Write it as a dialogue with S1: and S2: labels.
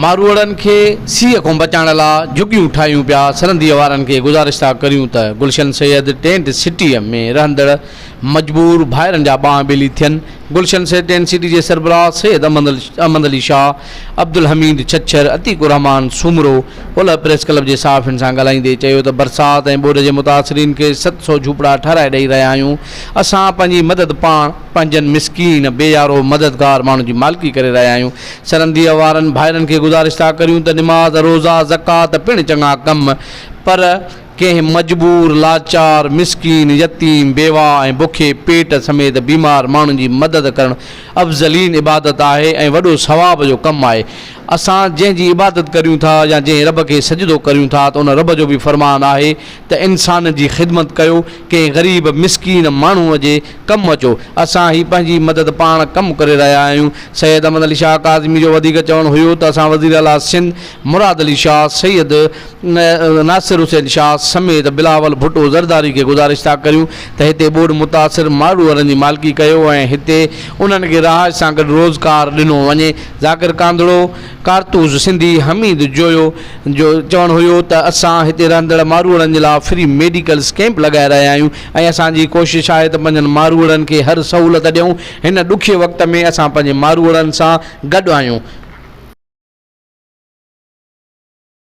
S1: ماروئڙن کي سيء کان بچائڻ لا جهڳيون ٺاهيون پيا، سرنديء وارن کي گذارش ٿا ڪريون ته گلشن سيد ٽينٽ سٽيء ۾ رهندڙ مجبور ڀائرن جا ٻانهن ٻيلي ٿين، گلشن سيد ٽينٽ سٽي جي سربراهه سيد احمد علي شاهه، عبدالحميد ڇڇر، عتيق الرحمان سومرو اولهه پريس ڪلب جي صحافين سان ڳالهائيندي چيو ته برسات ۽ ٻوڏ جي متاثرين کي 700 جهوپڙا ٺهرائي ڏئي رهيا آهيون، اسان پنهنجي مدد پاڻ پنهنجن مسڪين بي يارو مددگار ماڻهن جي مالڪي ڪري رهيا آهيون. سرنديء وارن ڀائرن کي گذارش ٿا ڪريون ته نماز، روزا، زڪوات پڻ چڱا ڪم پر ڪنهن مجبور، لاچار، مسڪين، يتيم، بيواهه ۽ بکي پيٽ سميت بيمار ماڻهن جي مدد ڪرڻ افضلين عبادت آهي ۽ وڏو ثواب جو ڪم آهي. اسان جنهن جي عبادت ڪريون ٿا يا جنهن رب کي سجدو ڪريون ٿا ته ان رب جو به فرمان آهي ته انسانن جي خدمت ڪيو، ڪنهن غريب مسڪين ماڻهوء جي ڪم اچو. اسان هي پنهنجي مدد پاڻ ڪم ڪري رهيا آهيون. سيد احمد علي شاهه ڪاظمي جو وڌيڪ چوڻ هيو ته اسان وزيراعليٰ سنڌ مراد علي شاهه، سيد ناصر حسين شاهه سميت بلاول ڀٽو زرداري کي گذارش ٿا ڪريون ته هتي ٻوڏ متاثر ماروئڙن جي مالڪي ڪيو ۽ هتي انهن کي رهائش سان گڏ روزگار ڏنو وڃي. ذاڪر ڪانڌڙو، ڪارتوس سنڌي، حميد جويو جو چوڻ هيو ته اسان هتي رهندڙ ماروئڙن جي لاء فري ميڊيڪلز ڪئمپ لڳائي رهيا آهيون ۽ اسان جي ڪوشش آهي ته پنهنجن ماروئڙن کي هر سهولت ڏيون، هن ڏکي وقت ۾ اسان پنهنجي ماروئڙن سان گڏ آهيون.